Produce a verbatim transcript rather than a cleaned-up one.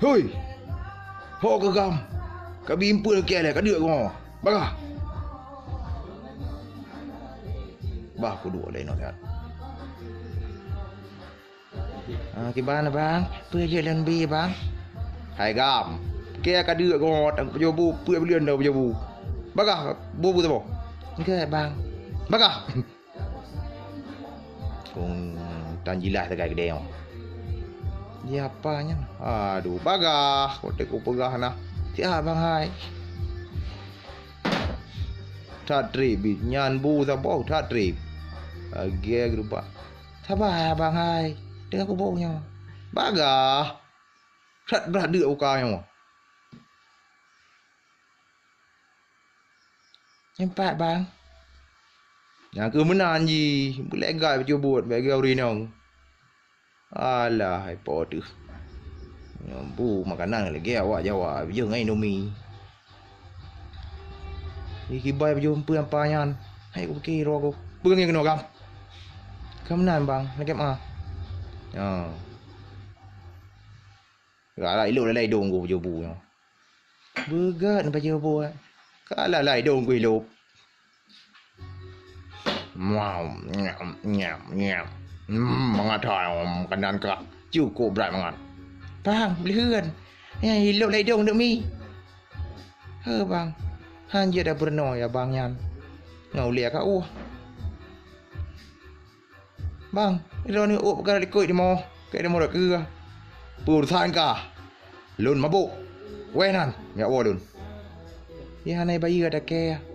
"Hoi! Ho keu gam! Ka bi eumpeuen keu lé, ka deuk goe! Bagah!" Bah kuduek lé inoe nyan. "Ah, kiban, Bang? Peue jeuet lôn bi, Bang?" "Hai gam! Keu ka deuk goe, tang pajoh bu, peue buleuen dah pajoh bu. Bagah, bu bu saboh." "Enggak, Bang." "Bagah!" Kong tan jilah sagai keudè nyoe. Di apa nyan? Aduh, bagah, kote kupeugah na. Siat bang hai. That treb nyan bu saboh that treb. Lagèe geurubak. Sabar bang hai. Deungon kuboh nyoe. Bagah. That brat deuk uka nyoe. Nyan pat, Bang. Nyang keu meunan jih, beulagak peucubuet bak gurèe ureueng inong. Alah, hai po teuh. Nyoe bu makanan lagèe awak Jawa, bijeueng ngon Indomie. Di kiban bijeueng peue apa nyan? Hai kupike droe ku. Peue ngon keunoe gam? Keu meunan, Bang, lagèe ma. Nyoe. Galak ilop lalai dong ku pajoh bu nyoe. Beugat pajoh bu. Ka lalai dong ku ilop. Nyam, nyam, nyam, nyam. Hmm, mangat hai, makanan ka. Cukup brat mangat. Bang, beuleuen. Nyan ilop lalai dong deuk mi. He, Bang. Han jeuet dah peurunoe ya, Bang, nyan. Ngon ulèe ka uh. Bang, droeneuh ôk peugah likot di moh, keu di moh rot keu. Peue urusan kah? Lôn mabök. Wéh nan, jak woe lôn. Di hana bayeue dakée.